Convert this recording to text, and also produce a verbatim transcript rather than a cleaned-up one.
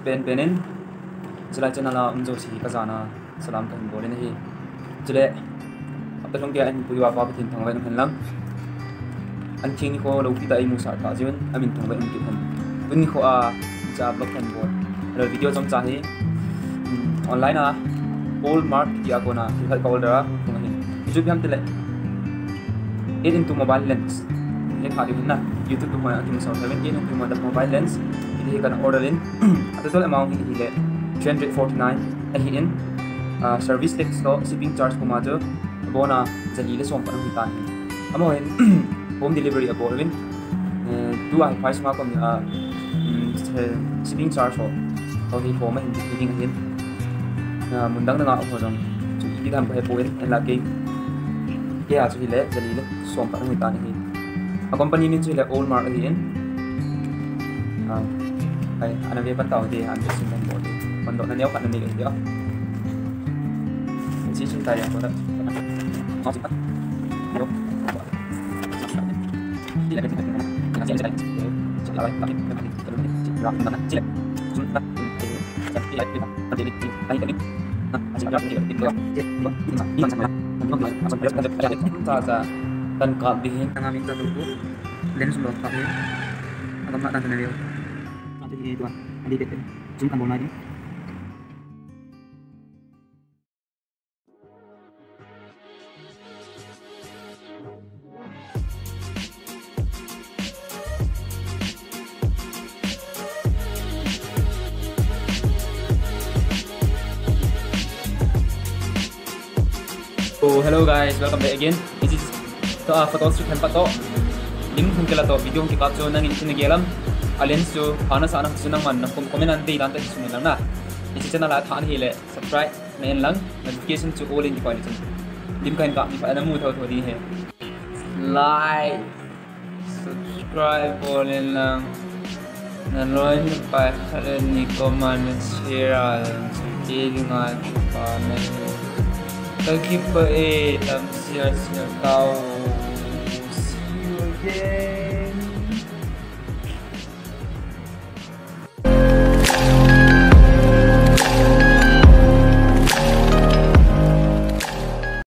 Pen pen in, chulai channel a um jouse hi kajana salam kahin bol in ahi. Chule, hapta lhung keiya eipui uva Pa Pathen thangvah in umhen lang. An theng nikho loupi tah a eimusah tah jeh un, amin thangvah in um kit hen. Tuni nikho a, cha vlog kahin bol. Hello, video chomcha hi, hmm, online a, Walmart tia kona, thil khat ka order a, hung ahin. Hichu ipi ham itile, eight into mobile lens. Hikha diu ahin na, YouTube tu hoi a kimusah seven eight into mobile lens. Hiti hi kana order in. A total amount hi hile three hundred forty-nine ahin. Ah, service tax toh shipping charge puma chu abona jali le som pat ahung hitan ahi. Amaho hin home delivery abol uvin. Eh, tua hi price ma kom a, um, shipping charge ho, ho hi kom ahin ding ahin. Ah, mun dang dang a ho jong chu iti dam kahepoi, ahinla kei, kei a chu hile jali le som pat ahung hitan ahi. A company min chu hile Walmart ahin. Ah, ai, ana ve pan tau hite, unboxing kahin bol hite. Phondohna neo khat nanei hite. Hiche chu taiya ko da. Cha cha, tan kap ding ahi. Lens lo kap ding ahi. Agam na tan na leo. Ati hi tua, ati kete. Zoom kan bol nai ding. So, hello guys, welcome back again. This is, to, ah, photo shoot hem pat toh. Lim hung kila toh, video hung kikap chu nangin itin nagel am. A lens chu, pha nasa na chu nangman na com-, comment a nadei dan ta hi sum in lang na. Hiche channel a tha nahi le, subscribe na en lang, notification chu all in kikoi le chun. Lim kahin kap ni phat a namu thotho ding ahi. Like, subscribe bol in lang. Naloi napai khat le ni comment na share a lang. Chute dinga kipa nahi. Kakipah e, tam share share tau.